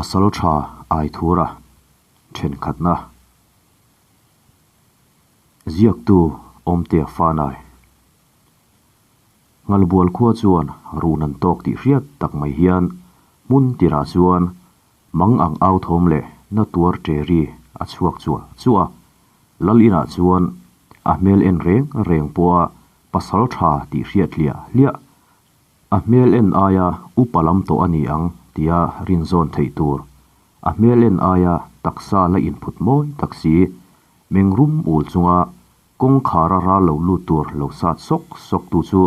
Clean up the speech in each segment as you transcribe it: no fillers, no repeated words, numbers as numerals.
Pasalṭha Aithura ṭhenkhatna Ziaktu Awmtea Fanai Nghalbual khua chuan run an tawk tih hriat tak mai hian hmun tirah chuan mang ang au thawm leh na tuar ṭe ri a chhuak chuah chuah a. Lal inah chuan a hmel en reng reng pawha pasalṭha tih hriat hliah hliah A hmel en aia upa lam tawh a ni ang tia rinzawn theih tur. A hmel en aia taksa la inphut mawi tak si, meng rum ul chunga kawngkhara ral lo lut tur lo sat sawk sawk tu chu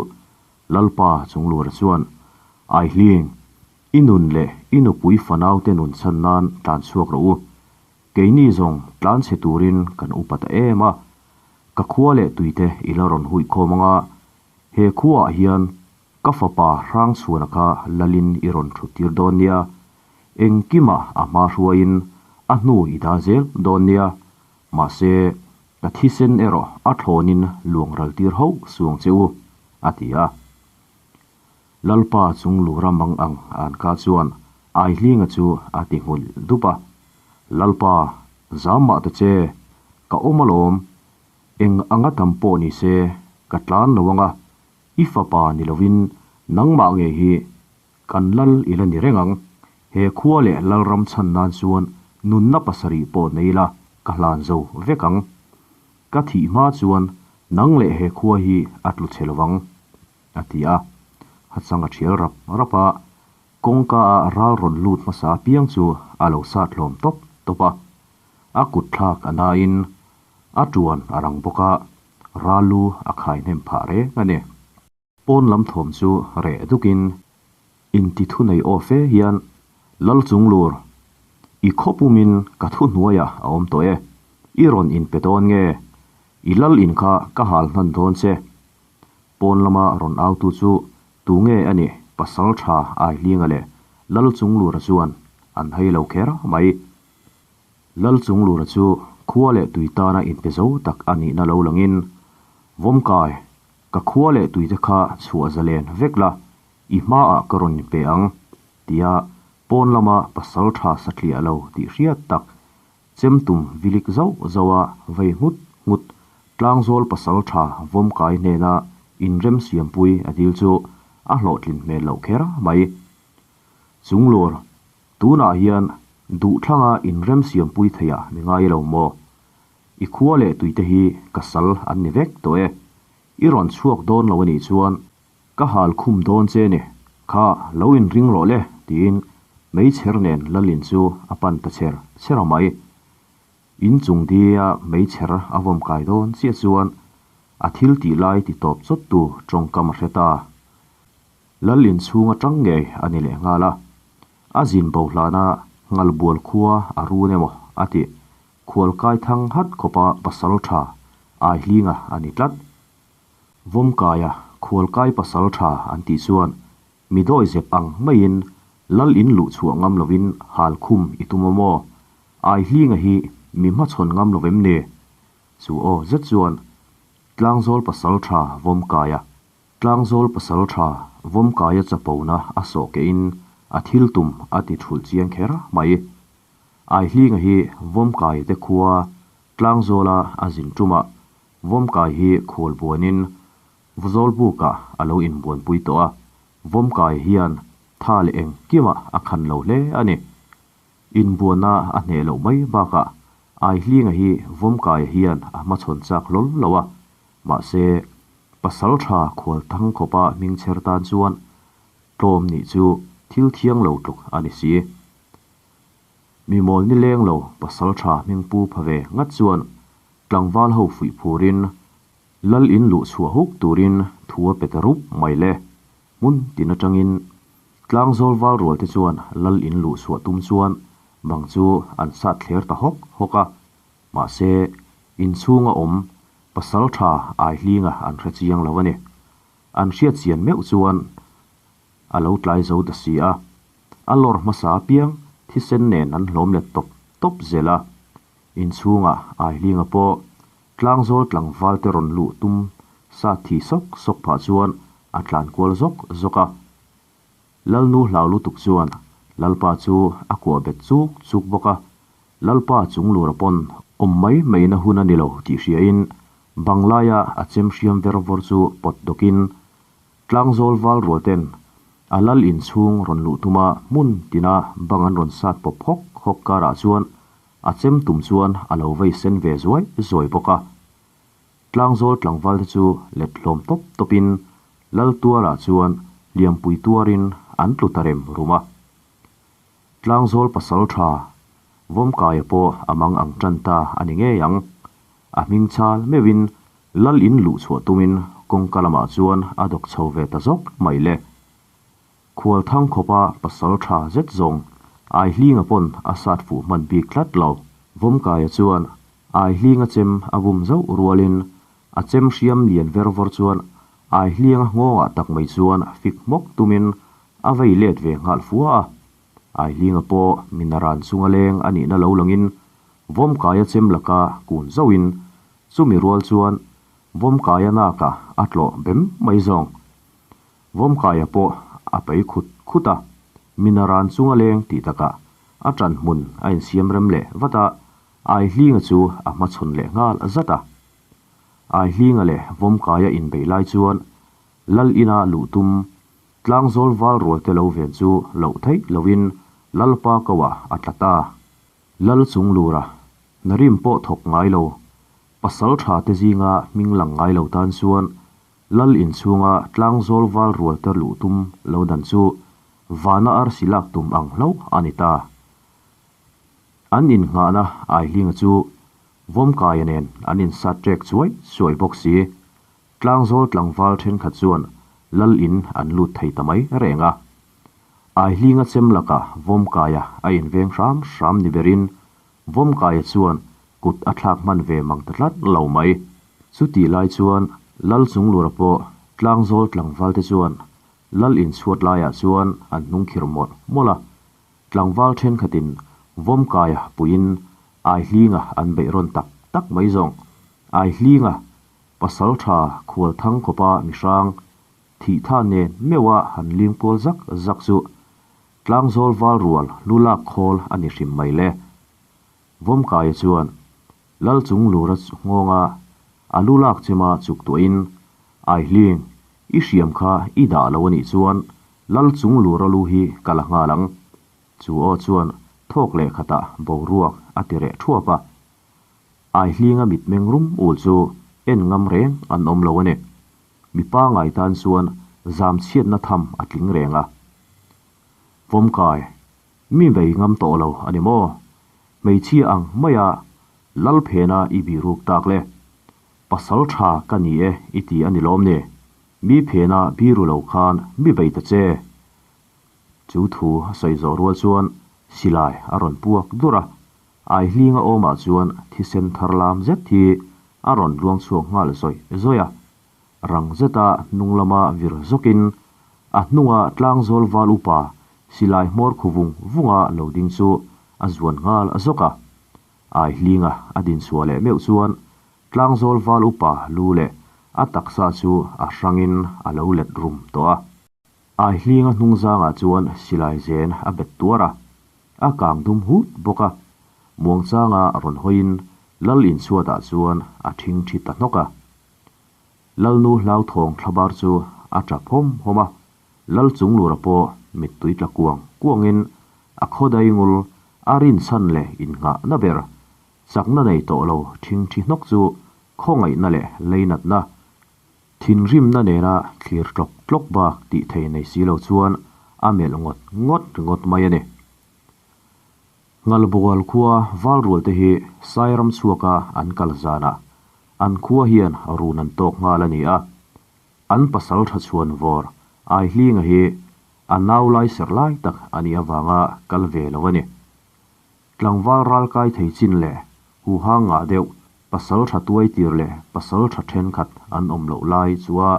Lalpa Chunglura chuan, Aihling, i nun leh i nupui fanaute nun chhan nan tlan chhuak rawh u. Keini zawng tlan chhe turin kan upa ta em a, ka khua leh tuite i la rawn huihkhawm anga He khuaah hian ka fapa Hrangchhuana kha lalin i rawn thut tir dawn nia, engkimah a hma hruaiin a hnu i dah zel dawn nia, mahse ka thisen erawh a thlawnin luang ral tir hauh suang che u, a ti a. Lalpa chung lura mang ang an ka chuan Aihlinga chu a ti nghulh dup a, Lalpa, zam mah ta che, ka awm alawm, Eng anga tam pawh ni se ka tlan lo anga, i fapa ni lovin nangmah ngei hi kan lal i la ni reng ang. He khua leh lalram chhan nan chuan nunna pasarih pawh nei la ka hlan zo vek ang. Ka thih hma chuan nang leh he khua hi a tlu chhe lovang, a ti a. Hachang a thial rap rap a, kawngka a ral rawn lut hmasa apiang chu a lo sat hlawm tawp tawp a. A kut thlak a nain A tuan a rang bawk a, Ralu a khai hnem phah reng a ni. Pawn lam thawm chu reh dukin inti thu nei aw fe hian, Lal Chunglur, i khaw pumin ka thu hnuaiah a awm tawh e, i rawn inpe dawn nge? I lal in kha ka hal hnan dawn che. Pawn lama rawn autu chu tu nge a nih? Pasal tha Aihlinga leh Lal Chunglura chuan an hai lo kher mai. Lal Chunglura chu khua leh tui tana inpe zo tak a nihna lo langin, Vawmkai, ka khua leh tuite kha chhuah zalen vek la, i hmaah ka rawn inpe ang, tia pawn lama pasal tha satliah lo tih hriat tak, chemtum vilik zauh zauha vei nghut nghut tlangzawl pasal tha Vawmkai hnena inremsiampui a dil chu a hlawhtlin hmel loh kher mai. Chunglur, Tunah hian duhthlanga inremsiampui theiah mi ngai lo maw? I khua leh tuite hi ka sal an ni vek tawh e. I rawn chhuak dawn lo a nih chuan ka hal khum dawn che ni. Kha lo inring rawh le tiin meichher nen Lalin chu a pan ta cher cher a mai. In chung dia meichher a vawm kai dawn chiah chuan a thil tih lai ti tawp chawttu tawngkam a hre ta. Lal inchhung atang ngei a ni leh nghal a, a zin bo hlana Nghalbual khua a run emaw a ti. Khualkai thang hat khawpa pasal tha Aihlinga a ni tlat. Vawmkaia khualkai pasal tha an tih chuan mi dawi zep ang maiin Lal in luh chhuah ngam lovin hal khum i tum a maw? Aihlinga hi mi hmachhawn ngam lo vem ni? Chu aw zet chuan Tlangzawl pasal tha Vawmkaia Tlangzawl pasal tha Vawmkaia chapona a sawh kehin a thil tum a ti thulh chiang kher mai. Aihlinga hi Vawmkai te khua Tlangzawla a zin tumah Vawmkai hi khual buanin Vawzawlbukah a lo inbuanpui tawh a, Vawmkai hian tha leh engkimah a khan lo hle a ni. Inbuana a hneh loh mai bakah Aihlinga hi Vawmkaia hian a hmachhawn chak hlawl lo a, Mahse, pasal tha khual thang khawpa hming chher tan chuan tlawm nih chu thil thiang lo tluk a ni si. Mi mawl ni leng lo pasal tha hming pu pha ve ngat chuan tlangval ho fuih phurin lal in luh chhuah huk turin thu a pe ta rup mai le. Hmun tin atangin tlangzawl val rual te chuan lal in luh chhuah tum chuan bang chu an sat thler ta hawk hawk a. Mahse, inchhunga awm pasal tha Aihlinga an hre chiang lo a ni. An hriat chian meuh chuan a lo tlai zo ta si a. A lawr hmasa apiang thisen nen an hlawm let tawp tawp zel a. Inchhunga Aihlinga pawh tlangzawl tlangval te rawn luh tum sa thi sawk sawk phah chuan a tlan kual zawk zawk a. Lalnu hlau lutuk chuan Lalpa chu a kuah bet chuk chuk bawk a, Lalpa chung lura pawn awm mai maina hun a ni lo tih hriain banglaia a chem hriam ver vawr chu pawt dawkin Tlangzawl val rual ten a lal inchhung rawn luh tuma hmun tina bang an rawn sat pawp hawk hawk karah chuan a chem tum chuan a lo vei sen ve zuai zuai bawk a. Tlangzawl tlangval te chu let hlawm tawp tawpin lal tuarah chuan hliampui tuarin an tlu ta rem rum a. Tlangzawl pasal tha Vawmkaia pawh a mang ang tan ta a ni ngei ang. A hming chal meuhin Lal in luh chhuah tumin kawngka lamah chuan a dawk chho ve ta zawk mai le. Khual thang khawpa pasal tha zet zawng Aihlinga pawn a sat fuh hman bik tlat lo. Vawmkaia chuan Aihlinga chem a bum zauh rualin a chem hriam lian ver vawr chuan Aihlinga nghawngah tak mai chuan fik hmawk tumin a vei let ve nghal fua a. Aihlinga pawh minaran chunga leng a nihna lo langin Vawmkaia chem laka kun zauhin Chumi rual chuan Vawmkaia naka a tlawh bem mai zawng. Vawmkaia pawh a pei khut khut a, Minaran chunga leng tih takah a ṭan hmun a insiam rem leh vat a, Aihlinga chu a hmachhawn leh nghal zat a. Aihlinga leh Vawmkaia inbeih lai chuan Lal ina luh tum Tlangzawl val rual te lo ven chu loh theih loin Lalpa koah a tla ta. Lal chung lura Narim pawh thawk ngai lo, pasal tha te zinga hming lang ngai lo tan chuan Lal inchhunga tlangzawl val rual te luh tum lo dan chu vana arsi lak tum ang hlauh a ni ta. An innghahna Aihlinga chu Vawmkaia nen an insat ṭek chuai chuai bawk si. Tlangzawl tlangval thenkhat chuan Lal in an lut thei ta mai reng a. Aihlinga chem lakah Vawmkaia a inveng hram hram ni berin Vawmkaia chuan kut a thlak hman ve mang ta tlat lo mai. Chutih lai chuan Lal Chunglura pawh Tlangzawl tlangval te chuan Lal inchhuat laiah chuan an hnung khirh mawlh mawlh a. Tlangval thenkhatin Vawmkaia puiin Aihlinga an beih rawn tak tak mai zawng. Aihlinga pasaltha khualthang khawpa mihrang thih tha nen meuha han ling kual zak zak chu Tlangzawl val rual lu lak khawl a ni hrim mai le. Vawmkaia chuan Lal chung lura nghawnga a lu lak chema chuk tuahin, Aihling, i hriam kha i dah lo a nih chuan Lal chung lura lu hi ka la nghal ang. Chu aw chuan thawk leh khatah boruak a ti reh thuap a. Aihlinga mitmeng rum ul chu en ngam reng an awm lo a ni. Mipa ngai tan chuan zam chhiatna tham a tling reng a. Vawmkai, mi bei ngam tawh lo a ni maw? Hmeichhia ang maia lal phena i biruk tak le. Pasal tha ka ni e i ti a ni lawm ni? Mi phena biru lo khan mi bei ta che. Chu thu a sawi zawh rual chuan silai a rawn puak dur a, Aihlinga awmah chuan thisen thar lam zet hi a rawn luang chhuak nghal zawih zawih a. Rang zeta hnung lama vir zawkin a hnunga tlangzawl val upa silai hmawr khu vung vunga lo ding chu a zuan nghal zawk a. Aihlinga a din chhuah leh meuh chuan tlangzawl val upa lu leh a taksa chu a hrangin a lo let rum tawh a. Aihlinga hnung zangah chuan silai zen a bet tuar a. A kang dum hut bawk a, muangchanga rawn hawiin Lal inchhuatah chuan a thing thi ta hnawk a. Lalnu hlauthawng thlabar chu a tap hawm hawm a, Lal chunglura pawh mittui tla kuang kuangin a khawdai ngul a rinchhan leh innghahna ber chakna nei tawh lo thing thi hnawk chu khawngaihna leh leinatna Thinrimna nena thlir tlawk tlawk bak tih thei nei si lo chuan a melh ngawt ngawt ringawt mai a ni. Ngalbual khua Valrual te hi Sairam chhuaka an kal zanah an khua hian run an tawk nghal a ni a. An pasal tha chhuan vawr Aihlinga hi a nau lai serh lai tak a nih avanga kal ve lo a ni. Tlangval ral kai thei chin leh huhang ngah deuh pasal tha tuai tir leh pasal tha thenkhat an awm loh lai chua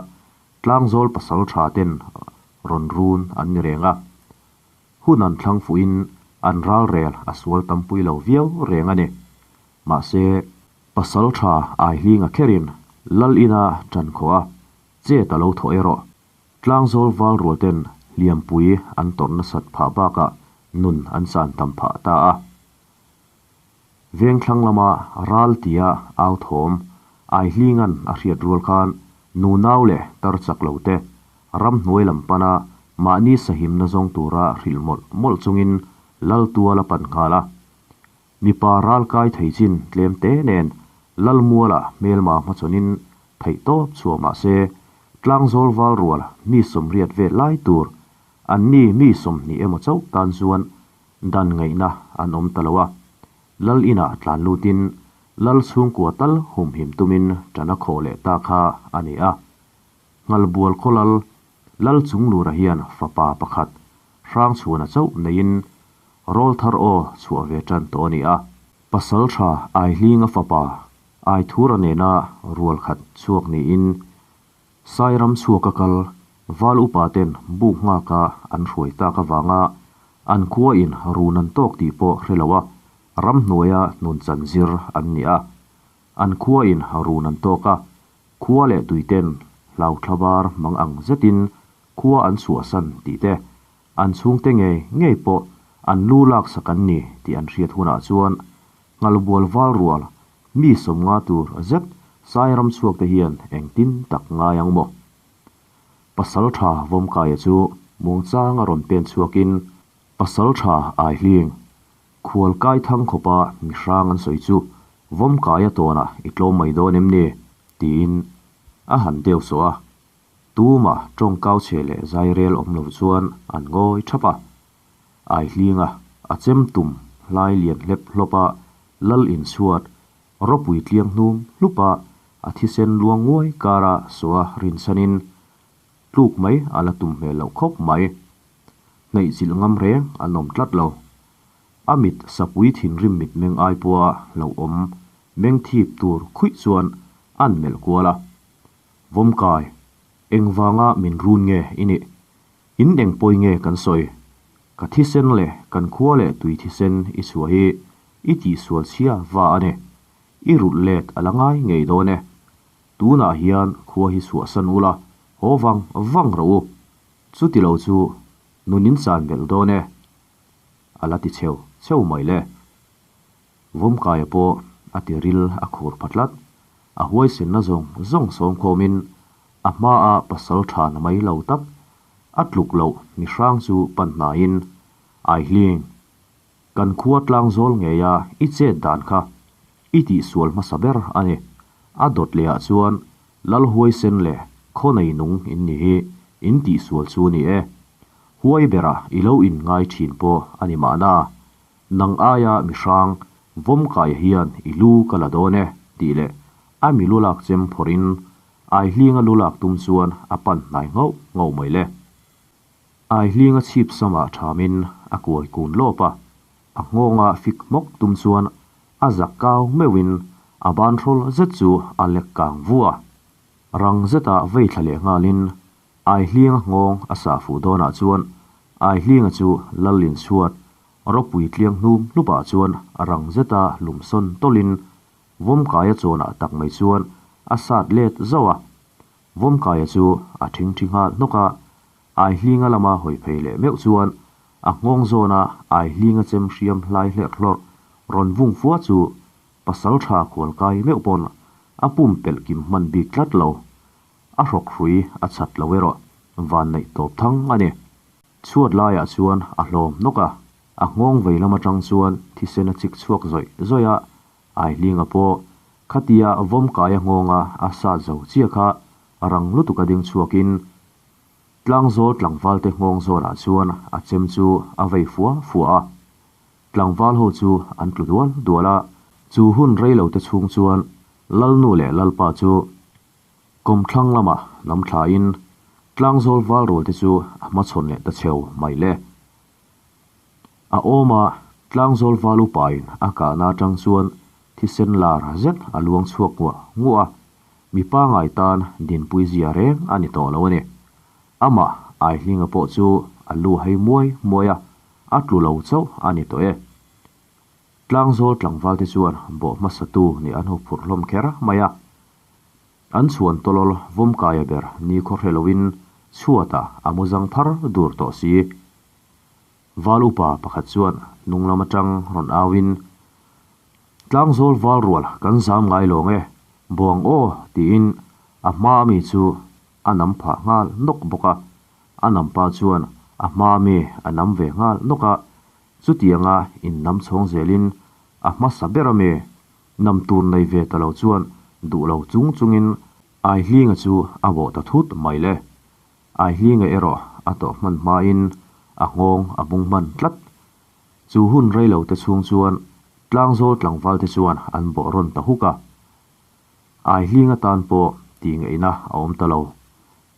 tlangzawl pasal tha ten rawn run an ni reng a. Hun an thlang fuhin an ral rel a sual tampui lo viau reng a ni. Mahse, pasal tha Aihlinga kherin Lal ina tan khawh a, chet a lo thawh erawh. Tlangzawl val rual ten hliampui an tawrh nasat phah bakah nun an chan tam phah ta a. Vengthlang lama ral tia au thawm Aihlinga'n a hriat rual khan nunau leh tar chak lo te ramhnuai lam pana mahni sahimna zawng tura hrilh mawlh mawlh chungin lal tual a pan nghal a. Mipa ral kai thei chin tlem te nen lal muala hmelma hmachhawnin theih tawp chhuah mah se tlangzawl val rual mi 80 vel lai tur an ni mi 20 emaw chauh tan chuan dan ngaihna an awm ta lo a. Lal inah tlan lutin lal chhungkua tal humhim tumin ṭan a khawh leh ta kha a ni a. Nghalbual khaw lal, lal chunglura hian fapa pakhat Hrangchhuana chauh neiin rawl thar aw chhuah ve ṭan tawh a ni a. Pasalṭha Aihlinga fapa Aithura nena rual khat chhuak niin Sairam chhuaka kal val upa ten buk nghaka an hruai tak avanga an khua in run an tawk tih pawh hre lo a, ramhnuaia hnun chan zir an ni a. An khua in run an tawk a, khua leh tui ten hlauhthlabar mang ang zetin khua an chhuahsan tih te, an chhungte ngei ngei pawh an lu laksak an ni tih an hriat hunah chuan Nghalbual val rual mi 50 tur zet Sairam chhuak te hian engtin tak ngai ang maw? Pasal tha Vawmkaia chu muangchang a rawn pen chhuakin Pasal tha Aihling, khual kai thang khawpa mi hrang an sawi chu Vawmkaia tawnah i tlawm mai dawn em ni? tiin a han deuh sawh a. Tuma tawngkau chhe leh zairel awm lo chuan an ngawi thap a. Aihlinga a chem tum hlai lian hlep hlawp a lal inchhuat ropui tliang hnum hlup a a thisen luang nguai kara saw a rinchhanin tluk mai a la tum hmel loh khawp mai. Hnaih chilh ngam reng an awm tlat lo. A mit sapui thinrim mitmeng ai pawha hlauhawm meng thip tur khuih chuan an melh kual a. Vawmkai, engvanga min run nge i nih? In eng pawi nge kan sawi? Ka thisen leh kan khua leh tui thisen i chhuah hi i tihsual chhia va a ni. I rulh let a la ngai ngei dawn e. Tunah hian khua hi chhuahsan ula, haw vang vang rawh u. Chuti lo chu nun in chan belh dawn e. A la ti cheu cheu mai le. Vawmkaia pawh a ti ril a khur pha tlat. A huaisenna zawng zawng sawmkhawmin a hmaa pasal tha na mai lo tak a tluk loh mi hrang chu pan hnaiin, Aihling, kan khua tlang zawl ngeia i chet dan kha i tihsual hmasa ber a ni. A dawt lehah chuan lal huaisen leh khaw nei nung in ni hi in tihsual chu ni e. Huai bera i lo inngai thin pawh a ni mahna. Nang aia mi hrang Vawmkaia hian i lu ka la dawn e tih leh a mi lu lak chem phawrhin Aihlinga lu lak tum chuan a pan hnai nghauh nghauh mai le. Aihlinga chhip samah thamin a kuai kun lawp a, a nghawnga fik hmawk tum chuan a zak kau meuhin a banhrawl zet chu a lek kang vu a. Rang zeta vei thla leh nghalin Aihlinga nghawng a sah fuh dawnah chuan Aihlinga chu Lalin chhuat ropui tliang hnum hlupah chuan rang zeta lumsawn tawlhin Vawmkaia chawnah tak mai chuan a sat let zauh a. Vawmkaia chu a thingthi nghal hnawk a, Aihlinga lama hawi phei leh meuh chuan a nghawng zawna Aihlinga chem hriam hlai hlerh hlawrh rawn vung fua chu pasaltha khualkai meuh pawn a pumpelh kim hman bik tlat lo. A hrawk hrui a chat lo erawh van neih tawp thang a ni. Chhuat laiah chuan a hlawm nawk a, a nghawng vei lam atang chuan thisen a chik chhuak zawih zawih a, Aihlinga pawh khatia Vawmkaia nghawnga a sat zo chiah kha rang lutuk a ding chhuakin Tlangzawl tlangvalte nghawng zawnah chuan a chem chu a vei fua fua a. Tlangval ho chu an tlu dual dual a, chu hun reilote chhung chuan Lalnu leh Lalpa chu Kawmthlang lamah lam thlain Tlangzawl val rualte chu a hmachhawn leh ta cheu mai le. A awm a, Tlangzawl val upain a kahna atang chuan thisen lar zet a luang chhuak nguah nguah a, mi pangai tan dinpui zia reng a ni tawh lo a ni. Amah Aihlinga pawh chu a lu hei muai muai a, a tlu lo chauh a ni tawh e. Tlangzawl tlangvalte chuan bawh hmasatu nih an huphurh hlawm kher mai a. An chhuan tawlawl Vawmkaia ber ni khaw hre loin chhuatah a mu zang phar dur tawh si. Val upa pakhat chuan hnung lam atang rawn au in, Tlangzawl val rual kan zam ngai lo nge, buang aw tiin a hma ami chu a nam phah nghal nawk bawk a. A nam pa chuan a hma ami a nam ve nghal nawk a, chutianga in nam chhawng zelin a hmasa ber ami nam tur nei ve ta lo chuan duh lo chung chungin Aihlinga chu a bawh ta thut mai le. Aihlinga erawh a tawh hman hmain a nghawng a bung hman tlat. Chu hun rei lo te chhung chuan tlangzawl tlangval te chuan an bawh rawn ta huk a. Aihlinga tan pawh tih ngaihna a awm ta lo.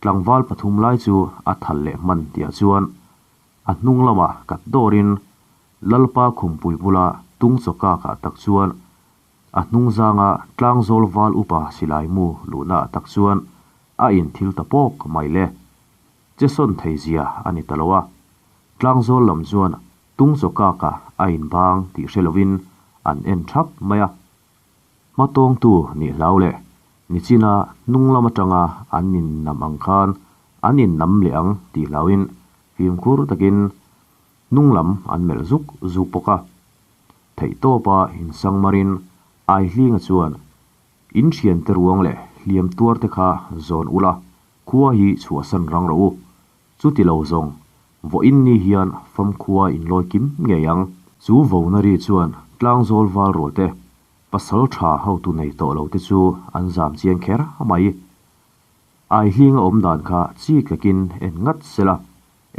Tlangval pathum lai chu a thal leh hman tihah chuan a hnung lamah kat dawrin Lalpa khumpui bula tung chawkakah tak chuan A hnung zanga tlangzawl val upa silai mu luhna ah tak chuan a inthil ta pawk mai le. Che sawn thei zia a ni ta lo a. Tlangzawl lam chuan tung chawkak ah a inbang tih hre lovin an en thap mai a. Hmatawngtu nih hlau leh nichina hnung lam atanga an innam ang khan an innam leh ang tih hlauin fimkhur takin hnung lam an melh zuk zuk bawk a. Theihtawpa insangmarin Aihlinga chuan, In thiante ruang leh hliam tuarte kha zawn ula, khua hi chhuahsan rang rawh u. Chuti lo zawng, vawiin ni hian famkhua inlawi kim ngei ang. Chu vona ri chuan tlangzawl val rualte, pasal tha hotu nei tawh lo te chu an zam chiang kher mai. Aihlinga awm dan kha chik takin en ngat sela,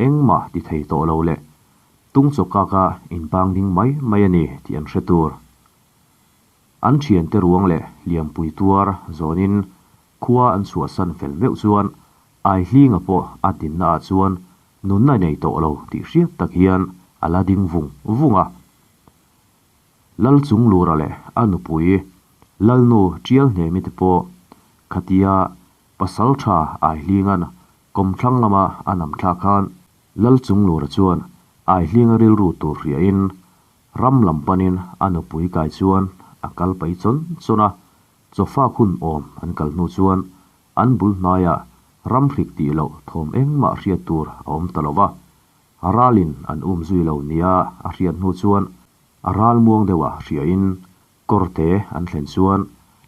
engmah ti thei tawh lo leh tung chawkaka inbang ding mai mai a ni tih an hre tur. An thiante ruang leh hliampui tuar zawnin khua an chhuahsan fel meuh chuan Aihlinga pawh a dinna ah chuan nunna nei tawh lo tih hriat tak hian a la ding vung vung a. Lalchunglura leh a nupui Lalnu Tialhnemi te pawh khatia pasal tha Aihlinga'n kawmthlang lama a nam thlak khan Lalchunglura chuan Aihlinga rilru tur hriain ram lam panin a nupui kai chuan a kal pai chawn chawn a, chawfak hun awm an kal hnu chuan an bul hnaiah ram hrik tih loh thawm engmah hriat tur a awm ta lo va. Ralin an um zui lo nia a hriat hnu chuan a ral muang deuha hriain kawrte an thlen chuan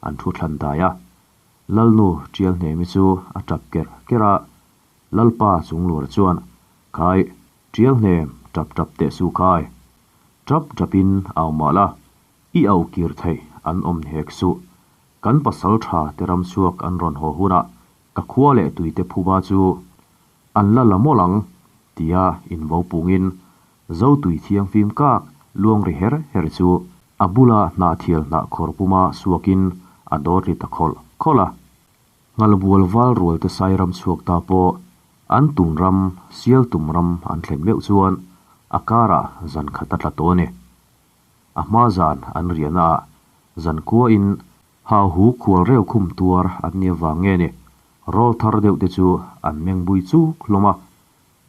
an thu thlan dai a. Lalnu Tialhnemi chu a tap kerh kerh a, Lalpa Chunglura chuan, Khai, Tialhnem, tap tap teh su khai. Tap tapin au mah la, i au kir theih an awm hek suh. Kan pasal tha te ram chhuak an rawn haw hunah ka khua leh tuite phuba chu An la la mawlh ang, tia invo pungin Zotui thiangfim kak luang ri her her chu a bula hnahthial hnah khawr puma suakin a dawt ri ta khawlh khawlh a. Nghalbual val rual te sai ram chhuak ta pawh an tum ram, sial tum ram an thlen meuh chuan a karah zan khat a tla tawh a ni. A hma zan an riahna ah zan kuain Hau hu khual reu khum tuar an nia vang nge ni? Rawl thar deuh te chu an meng bui chuk hlawm a,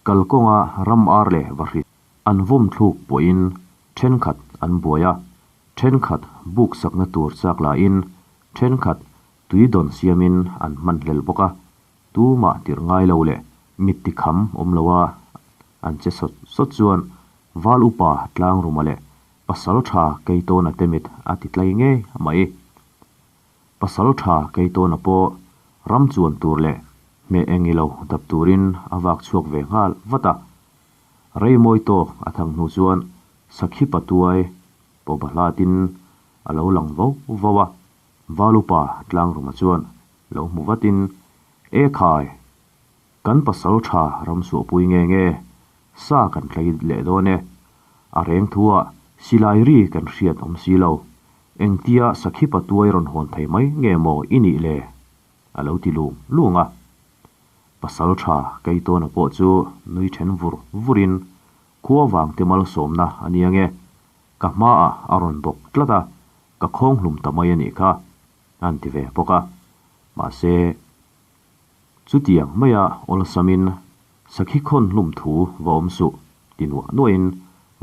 kalkawnga ram ar leh vahrit an vawm thluk pawhin thenkhat an buai a, thenkhat buk sakna tur chak lahin thenkhat tui dawn siamin an hman hlel bawk a, tumah tirh ngai lo leh mit ti kham awm lo a an che sawt sawt chuan Val upa Tlangruma leh Pasal tha Keitawna te mit a ti tlai ngei mai. Pasal tha Keitawna pawh ram chuan tur leh hmeh eng ilo dap turin a vak chhuak ve nghal vat a. Rei mawi tawk a thang hnu chuan Sakhi Patuai pawh bahlatin a lo lang vo vo a. Valupa Tlangruma chuan lo hmu vatin, E khai! Kan pasal tha ram suahpui nge nge, sa kan tlei leh dawn e. A reng thu ah silai ri kan hriat awm si lo. Engtia sakhi patuai rawn hawn thei mai nge maw i nih le? A lo ti lung lung a. Pasal tha Keitawna pawh chu nui then vur vur in, Khua vang te malsawmna a nia nge, ka hma ah a rawn bawk tlat a, ka khawng hlum ta mai a nih kha, an ti ve bawk a. Mahse. Chutiang maia awlsamin sakhi khawn hlum thu va awm suh ti nuah nuahin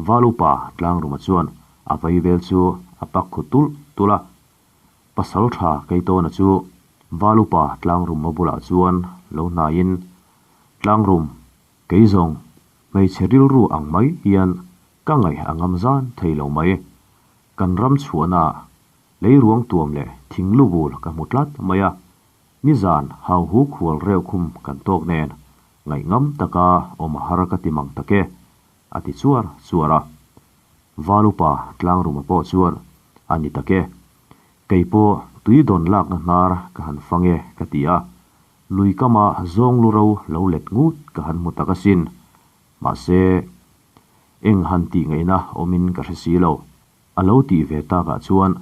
Valupa Tlangruma chuan a vai vel chu a pak khu tulh tulh a. Pasal tha Keitawna chu Valupa Tlangruma bulah chuan lo hnaiin, Tlangrum, kei zawng. Hmeichhe rilru ang mai hian ka ngaih a ngam zan thei lo mai. Kan ram chhuahnaah leiruang tuam leh thing lu bul ka hmu tlat mai a, nizan hau hu khual reuh khum kan tawk nen ngaih ngam taka awm a har ka ti mang tak e, a ti chuar chuar a. Valupa tlangruma pawh chuan a ni tak e. Kei pawh tui dawn lakna hnar ka han fang e ka ti a, lui kama zawng lu ro lo let ngut ka han hmu tak asin. Mahse, eng han tih ngaihna awmin ka hre si lo. A lo tih ve takah chuan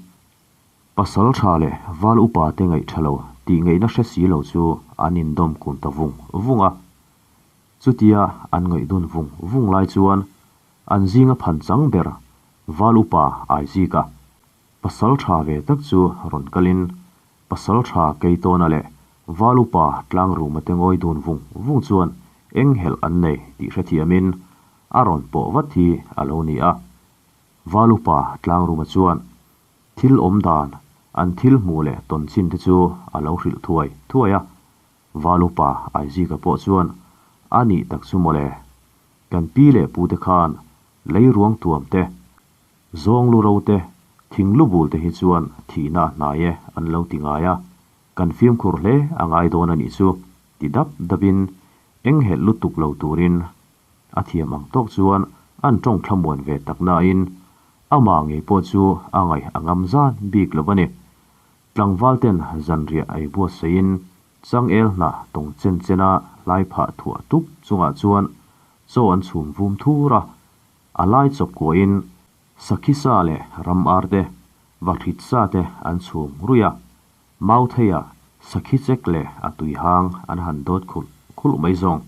pasal tha leh val upa te ngaih tha lo tih ngaihna hre si lo chu an indawm kun ta vung vung a. Chutia an ngaih dun vung vung lai chuan an zinga phan chang ber val upa Aizika pasal tha ve tak chu rawn kalin pasal tha Keitawna leh val upa Tlangruma te ngawi dun vung vung chuan eng helh an nei tih hrethiamin a rawn pawh vat hi a lo ni a. Val upa Tlangruma chuan thil awm dan an thil hmuh leh tawn chin te chu a lo hrilh thuai thuai a. Val upa Aizika pawh chuan a nih tak chu mawle, kan pi leh pu te khan lei ruang tuam te, zawng lu ro te, thing lu bul te hi chuan thihna a hnai e an lo ti ngai a, kan fimkhur hle a ngai dawn a nih chu ti dap dapin enghelh lutuk lo turin a thiam ang tawk chuan an tawng thlamuan ve tak nain amah ngei pawh chu a ngaih a ngam zan bik lo a ni. Tlangval ten zanriah ei buatsaihin changel hnah tawng chen chena hlai phah thuah tup chungah chuan chaw an chhum vum thur a, a lai chawp kuahin sakhi sa leh ram ar te, vahrit sa te an chhum ruih a, mautheiah sakhi chek leh a tui hang an han dawt khulh khulh mai zawng.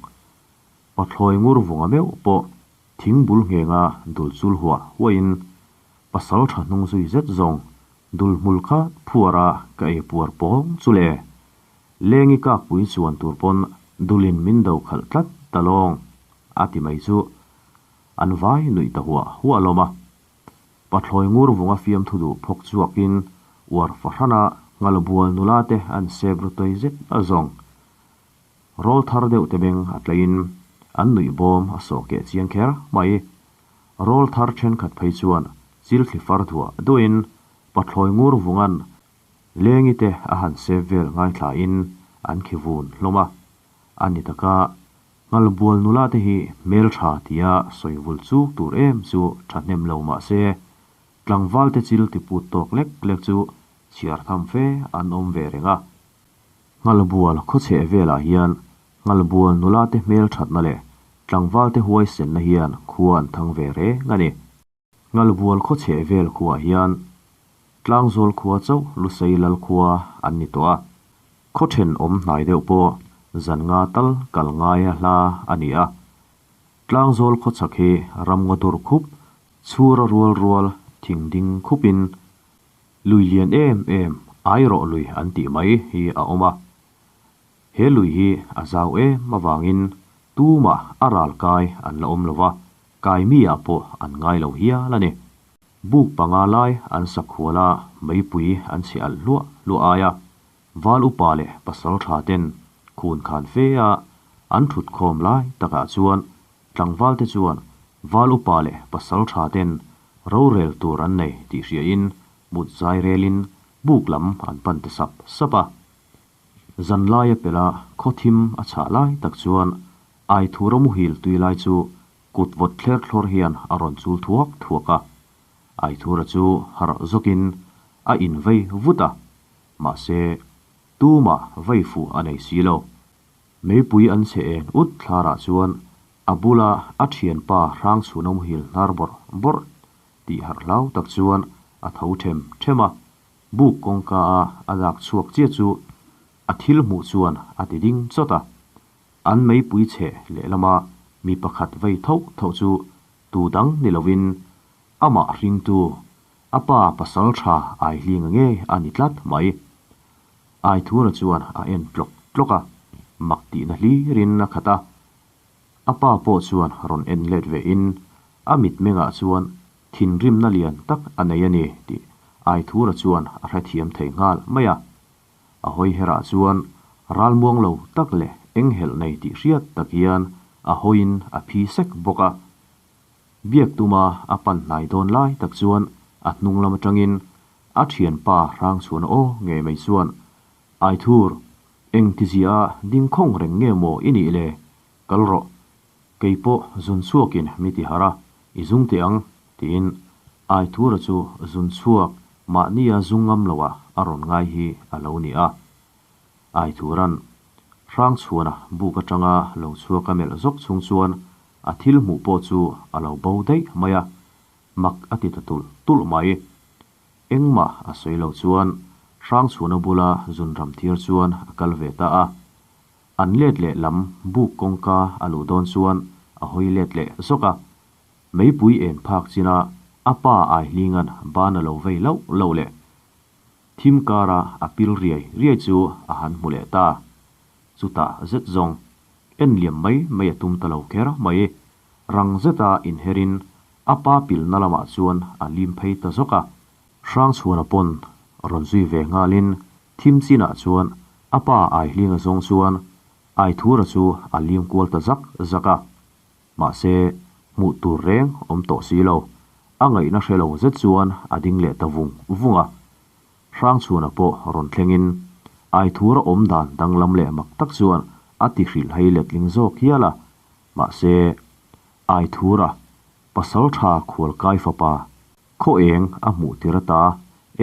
Pathlawi ngur vunga meuh pawh thing bul nghenga dul chul huah huahin pasal tha hnung zui zet zawng dul hmul kha phuar a ka ei puar pawng chu le. Lengi kakpui chuan tur pawn dulin min do khalh tlat ta lawng a ti mai chu an vai nuih ta huah huah lawm a. Pathlawi ngur vunga fiamthu duh phawk chhuakin uar fahrana nghalbual nula te an sep ru tawi zet a zawng. Rawl thar deuh te beng a tlaiin an nuih bawm a sawh keh chiang kher mai. Rawl thar thenkhat phei chuan chil thli far thuah duahin Pathlawi ngur vunga'n Lengi te a han sep vel ngaithlain an khi vun hlawm a. A ni taka, Nghalbual nula te hi hmeltha tia sawi vul chuk tur em chu thahnem lo mah se, tlangval te chil ti put tawk lek lek chu chhiar tham fe an awm ve reng a. Nghalbual khawchheh velah hian Nghalbual nula te hmel thatna leh tlangval te huaisenna hian khua an thang ve reng a ni. Nghalbual khawchheh vel khuaah hian Tlangzawl khua chauh Lusei lal khua an ni tawh a, khaw thenawm hnai deuh pawh zan nga tal kal ngaia hla a ni a. Tlangzawl khawchhak hi ramngaw dur khup, chhura rual rual thing ding khupin Lui lian em em ai rawh lui an tih mai hi a awm a. He lui hi a zau em avangin tumah a ral kai an la awm lo va, kai mi ah pawh an ngai lo hial a ni. Buk panga lai an sakhual a, meipui an chhe alh hluah hluah ai a, val upa leh pasal tha ten khun khan fe a an thut khawm lai takah chuan Tlangval te chuan val upa leh pasal tha ten rorel tur an nei tih hriain mut zai relin buk lam an pan ta sap sap a. Zan laia pela khaw thim a chhah lai tak chuan Aithura muhil tui lai chu kut vawt thler thlawr hian a rawn chul thuak thuak a. Aithura chu harh zawkin a invei vut a, mahse tumah vei fuh a nei si lo. Meipui an chhe eng ut thlarah chuan a bula a thianpa hrangchhuna muhil hnar bawrh bawrh tih harh hlau tak chuan a tho them them a, buk kawngka a a dak chhuak chiah chu a thil hmuh chuan a ti ding chawt a. An meipui chhe lehlama mi pakhat vei tho tho chu tu dang ni lovin amah hringtu a pa pasal tha Aihlinga ngei a ni tlat mai. Aithura chuan a en tlawk tlawk a, mak tihna hlirin a khat a. A pa pawh chuan rawn en let ve in, a mitmengah chuan thinrimna lian tak a nei a ni tih Aithura chuan a hrethiam thei nghal mai a. A hawi herah chuan ralmuang lo tak leh enghelh nei tih hriat tak hian a hawiin a phi sek bawk a. Biak tuma a pan hnai dawn lai tak chuan a hnung lam atangin a thianpa Hrangchhuana aw ngei mai chuan, Aithur, engtizia ding khawng reng nge maw i nih le? Kal rawh, kei pawh zun chhuakin mi ti harh a, i zung teh ang, tiin Aithura chu zun chhuak mahnia zung ngam loah a rawn ngai hi a lo ni a. Aithura'n Hrangchhuana buk atanga lo chhuak a melh zawk chung chuan a thil hmuh pawh chu a lo bo daih mai a, mak a ti ta tulh tulh mai. Engmah a sawi lo chuan Hrangchhuana bula zun ram thiar chuan a kal ve ta a. An let leh lam buk kawngka a luh dawn chuan a hawi let leh zawk a. Meipui en phak china a pa Aihlinga'n ban a lo vei loh loh leh thim kara a pil riai riai chu a han hmu leh ta. Chutah zet zawng en liam mai mai a tum ta lo kher mai. Rang zeta inherin a pa pilna lamah chuan a lim phei ta zawk a. Hrangchhuana pawn rawn zui ve nghalin thim chinah chuan a pa Aihlinga zawng chuan Aithura chu a lim kual ta zak zak a. Mahse, hmuh tur reng awm tawh si lo. A ngaihna hre lo zet chuan a ding leh ta vung vung a. Hrangchhuana pawh rawn thlengin Aithura awm dan danglam leh mak tak chuan a ti hrilhhai letling zawk hial a. Mahse, Aithura pasal tha khualkai fapa Khaw eng a hmuh tir ata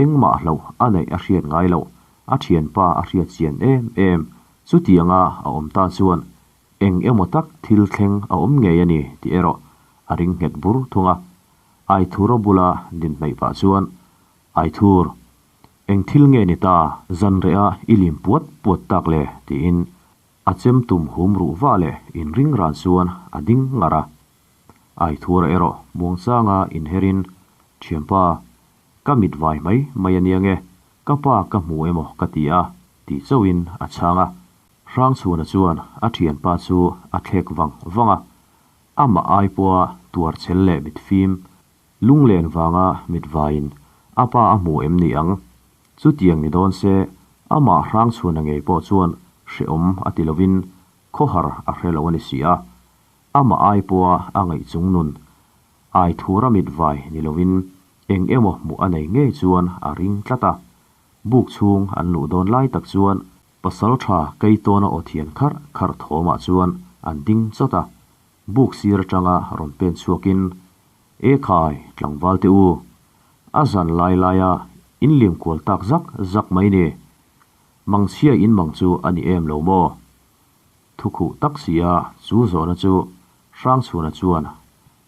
engmah hlauh a neih a hriat ngai loh, a thianpa a hriat chian em em. Chutianga a awm ta chuan eng emaw tak thil thleng a awm ngei a ni tih erawh a ring nghet bur thung a. Aithura bula din hnaih pah chuan, Aithur, eng thil nge ni ta? Zan reh a i lim puat puat tak le? tiin a chem tum hum ruh vah leh inring ran chuan a ding ngar a. Aithura erawh muangchanga inherin, Thianpa, ka mit vai mai mai a nia nge, ka pa ka hmu emaw ka ti a, tih chauhin a chhang a. Hrangchhuana chuan a thianpa chu a thlek vang vang a, amah ai pawha tuar chhel leh mitfim lunglen vanga mit vaiin a pa a hmu em ni ang? Chutiang ni dawn se, amah Hrangchhuana ngei pawh chuan hrehawm a ti lovin khawhar a hre lo a ni si a. Amah ai pawha a ngaih chung nun ai thura mit vai ni lovin eng emaw hmuh a nei ngei chuan a ring tlat a. Buk chhung an luh dawn lai tak chuan pasal tha Keitawna aw thian kharh kharh thawmah chuan an ding chawt a. Buk sir atanga rawn pen chhuakin, E khai, tlangval te u, a zan lai laia in liam kual tak zak zak mai ni. Mangchhia in mang chu a ni em lo maw? Thu khuh tak si a, chu zawhna chu Hrangchhuana chuan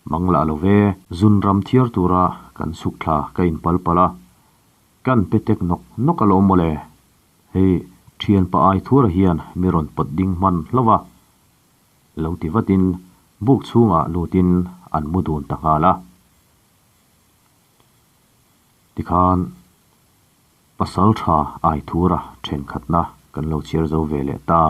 mang lah lo ve. Zun ram thiar tura kan chhuk thla ka in pal palh a, kan pe tek nawk nawk alawm mawle. Hei thianpa ai thura hian mi rawn pawt ding hman hlauh a, lo ti vatin buk chhungah lutin an mu dun ta nghal a. Tikhan Pasal tha ai thura thenkhatna kan lo chhiar zo ve leh ta.